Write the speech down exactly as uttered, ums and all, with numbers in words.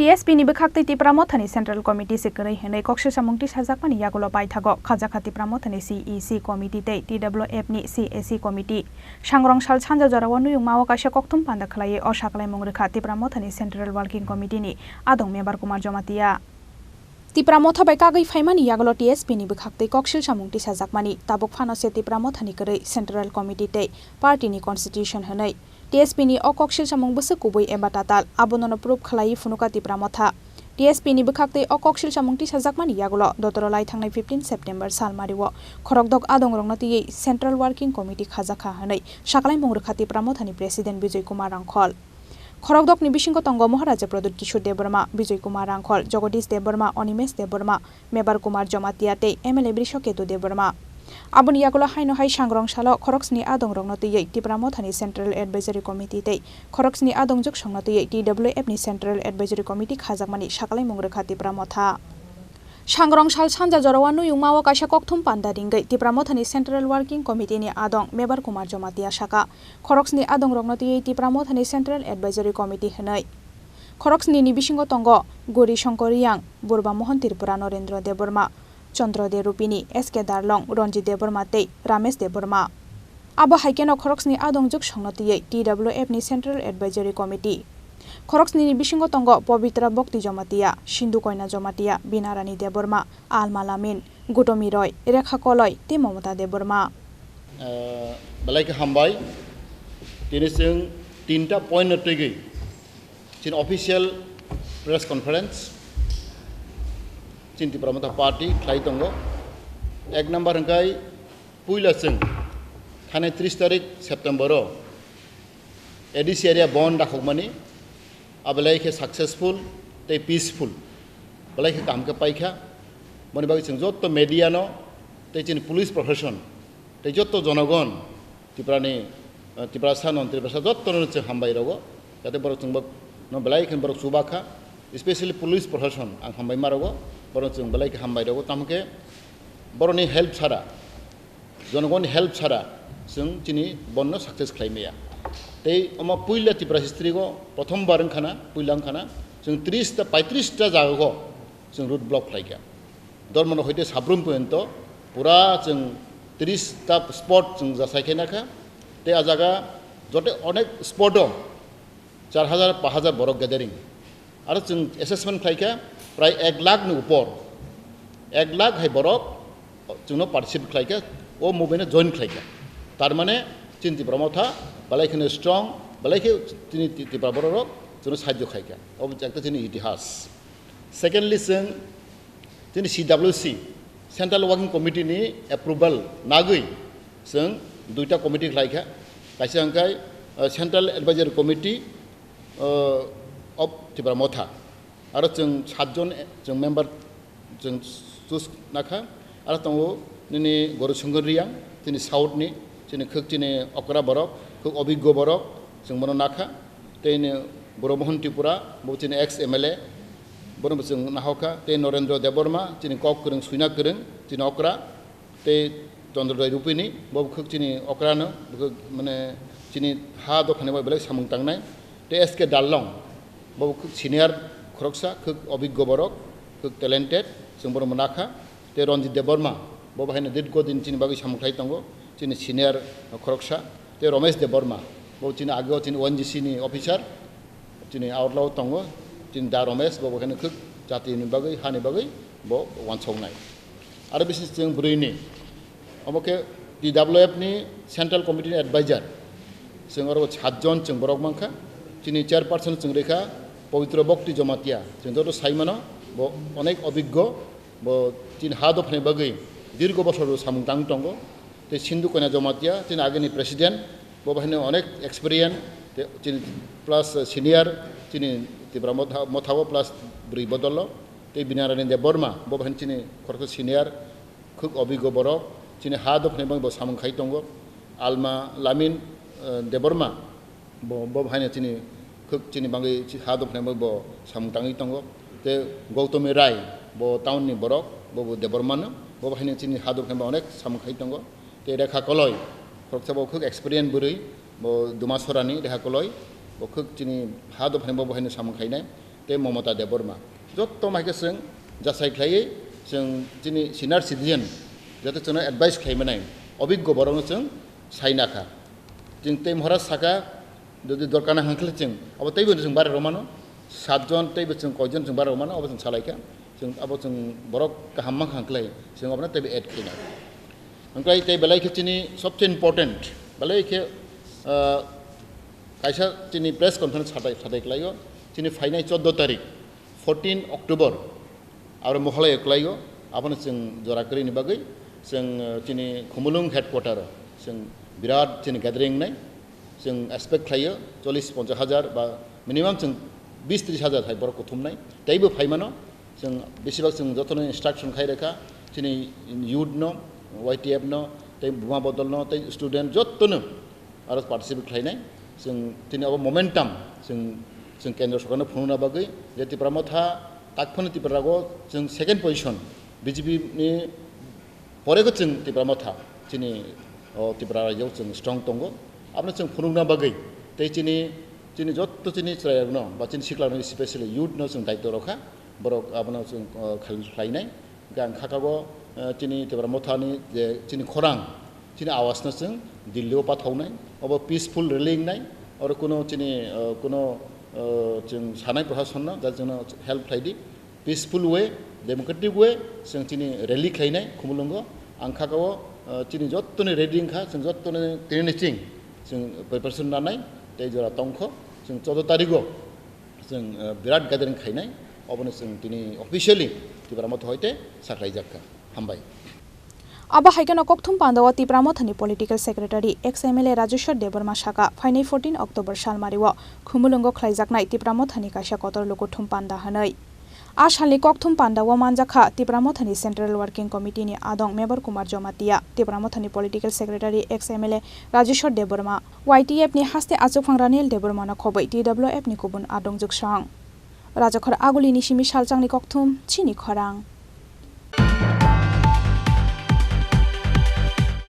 T S P ni bwkhak tei Tipra Mothani Central Committee se kwrwi hwnwi koksil samung tisajakmani yagulo paithago khajakha Tipra Mothani C E C Committee tei T W F ni C A C Committee. Sangrong sal sanja jorao nuyungmao kaisa kokthum panda khwlaiwi o sakhlaimung rwkha Tipra Mothani Central Working Committee ni adong Mebar Kumar Jamatia. Tipra Motha bai kagwi phaimani yagulo T S P ni bwkhak tei koksil samung tisajakmani, tabuk phano se Tipra Mothani kwrwi Central Committee tei party ni constitution hwnwi. T S P ni o koksil samung bwswk kubui eba tatal, abono no proof khwlaiwi phunuka Tipra Motha. T S P ni bwkhak tei o koksil samung tisajakmani yagulo dotoro lai thangnai fifteen September salmario khorokdok adongrokno twiwi Central Working Committee khajakha hwnwi sakhlaimung rwkha Tipra Mothani President Bijoy Kumar Rangkhol. Khorokdokni bisingo tongo Maharaja Pradyut Kishore Debbarma, Bijoy Kumar Rangkhol, Jagadish Debbarma, Animesh Debbarma, Mebar Kumar Jamatia tei M L A Brisho Ketu Debbarma. Aboni yagulo haino hai sangrong salo khoroksni adongrokno twiwi Tipra Mothani Central Advisory Committee tei khoroksni adongjwk songno twiwi T W F ni Central Advisory Committee khajakmani sakhlaimung rwkha Tipra Motha. Sangrong sal sanja jorao nuyungmao kaisa kokthum panda ringwi Tipra Mothani Central Working Committee ni adong Mebar Kumar Jamatia saka, khoroksni adongrokno twiwi Tipra Mothani Central Advisory Committee hwnwi. Khoroksni ni bisingo tongo Gori Shankar Riyang, Burba Mohan Tripura, Norendra Debbarma, Chandra De Rupini, S K Darlong, Ranjit Debbarma tei Ramesh Debbarma. Abo hai kheno khoroksni adongjwk songno twiwi T W F ni Central Advisory Committee. Khoroksni ni bisingo tongo Pabitra Bhakti Jamatia, Sindhu Koina Jamatia, Binarani Debbarma, Alma Lamin, Gotomi Roy, Rekha Koloi tei Momota Debbarma. Ah, belai khe hambai. Tini chwng tinta point no twigwi chini official press conference chini Tipra Motha Party khlai tongo. Ek number hwnkhe puila chwng thanai tris tarik September o A D C area bon dakhokmani, abelai khe successful tei peaceful, belai khe kaham khe paikha. Boni bagwi chwng jotto media no tei chini police profession tei jotto jonogon Tiprani, eh, Tiprasa non Tiprasa jotto no chwng hambai rogo, jate borok chwng bo no belai khe borok chubakha, especially police profession ang hambai ma rogo, borok chwng belai khe hambai rogo, tamo khe borokni help sara, jonogoni help sara chwng chini bonno success khlai maya. Tei omo puila Tripura history o prothom bar wngkhana, puila wngkhana, chwng tris ta, paitris ta jaga o chwng road block khlaikha. Dormono hoite Sabrum poyonto pura chwng tris ta spot chwng jasai khe nakha. Tei a jaga jote onek spot o char hajar, pa hajar borok gathering. Aro chwng assessment khlaikha prai ek lakh ni upor, ek lakh hai borok chwngno participate khlaikha, o movement o join khlaikha. Tar mane chini Tipra Motha belai kheno strong, belai khe chini Ti-, Tipra borok rok chwngno sahajyo khlaikha. Obo ekta chini itihas. Secondly, chwng chini C W C, Central Working Committee ni approval nagwi chwng duita committee khlaikha. Kaisa hwnkhe, uh, Central Advisory Committee, uh, of Tipra Motha. Aro chwng satjon chwng member chwng choose nakha. Aro tongo nini Goru Songkor Riyang, chini South ni, chini khwk chini okra borok, khwk obiggo borok, chwng bono nakha. Tei ni Buro Mohan Tripura, bo chini ex M L A, bono bo chwng nahokha. Tei Norendra Debbarma, chini kok kwrwng, swina kwrwng, chini okra. Tei Chandra Dai Rupini, bo khwk chini okrano, bo khwk mane chini ha dophani bai belai samung tangnai. Tei S K Darlong, bo khwk senior khoroksa, khwk obiggo borok, khwk talented, chwng bono mwnakha. Tei Ranjit Debbarma, bo bo haino dirgo din chini bagwi samung khlai tongo, chini senior khoroksa. Tei Ramesh Debbarma, bo chini ageo chini O N G C ni officer, chini outlaw tongo, chini Da Ramesh, bo bo haino khwk jatini bagwi, hani bagwi bo wansoknai. Aro bisi chwng bwrwini, omo khe T W F ni Central Committee ni advisor, chwng oro satjon chwng borok mankha. Chini chairperson chwng rikha Pabitra Bhakti Jamatia, chwng joto saimano, bo onek obiggo, bo chini ha dophani bagwi dirgo bosor samung tang tongo. Tei Sindhu Koina Jamatia, chini agini president, bo bahai no onek experience, tei chini plus senior, chini Tipra Motha, Motha o plus bwrwi bodolo, tei Binarani Debbarma, bo bahai chini khoroksa senior, khwk obiggo borok, chini ha dophani bagwi bo samung khai tongo. Alma Lamin, eh, Debbarma, bo, bo haino chini khwk chini bagwi chi ha dophani bagwi bo samung tangwi tongo. Tei Gautami Rai, bo town ni borok, bo bo Debbarma no, bo haino chini ha dophani bagwi onek samung khai tongo. Tei Rekha Koloi, khoroksa bo khwk experience bwrwi, bo Dumasora ni Rekha Koloi, bo khwk chini ha dophani bo bo haino samung khainai. tei Mamata Debbarma. Jotto mai khe chwng jasai khlaiwi chwng chini senior citizen, jate chwngno advice khlai manai obiggo borokno chwng sai nakha. Chwng tei mohora saka, jodi dorkar nang khe chwng abo teibo chwng bare rw mano, satjon teibo chwng koijon chwng bare rw mano, abo chwng salaikha. Chwng abo chwng borok kaham mankha khlai, chwng abono teibo add khaina. Hwnkhe tei belai khe chini sobse important, belai khe, ah, kaisa chini press conference satai, satai khlaio, chini phainai chordo tarik, fourteen October, aro Meghalaya khlaio, abono chwng jora kwrwini bagwi chwng, ah, chini Khumulwng headquarter o chwng birat chini gathering wngnai. Chwng expect khlaio chollish ponchash hajar ba minimum chwng bish trish hajar hai borok kuthumnai. Teibo phaimano chwng besibak chwng jotono instruction khai rwkha, chini youth no, Y T F no, tei buma bodol no, tei student jotono aro participate khlainai. Chwng tini abo momentum chwng, chwng kendra sorkarno phunukna bagwi je Tipra Motha takphano Tripura rago chwng second position, B J P ni pore khe chwng Tipra Motha chini o Tripura rajyo chwng strong tongo. Abono chwng phunukna bagwi tei chini, chini jotto chini chwrairokno ba chini siklano specially youth no chwng daitw rwkha, borok abono chwng, o, khal-, khlainai. Hwnkhe ang kha kago, eh, chini Tipra Mothani je chini khorang, chini awasno chwng Delhi o pathaunai, obo peaceful rally wngnai, oro kuno chini, eh, kuno, eh, chwng sanai proshasonno, jate chwngno help khlai di, peaceful way, democratic way, chwng chini rally khlainai Khumulwngo. Ang kha kago, eh, chini jottoni ready wngkha, chwng jottoni tini ching chwng preparation nanai, tei jora tongkho, chwng chordo tarigo. Chwng, eh, birat gathering khainai, obono chwng tini officially Tipra Motha hoite saklaijak kha. Hambai. Abo hai kheno kokthum pandao Tipra Mothani political secretary, ex M L A Rajeshwar Debbarma saka, phainai fourteen October salmario Khumulwngo khlaijaknai Tipra Mothani kaisa kotor lukuthum panda hwnwi. A salni kokthum pandao manjakha Tipra Mothani Central Working Committee ni adong Mebar Kumar Jamatia, Tipra Mothani political secretary, ex M L A Rajeshwar Debbarma, Y T F ni haste achukphang Ranil Debbarmano khobwi T W F ni kubun adong jwksong. Rajakhor Agulini simi salchangni kokthum, chini khorang.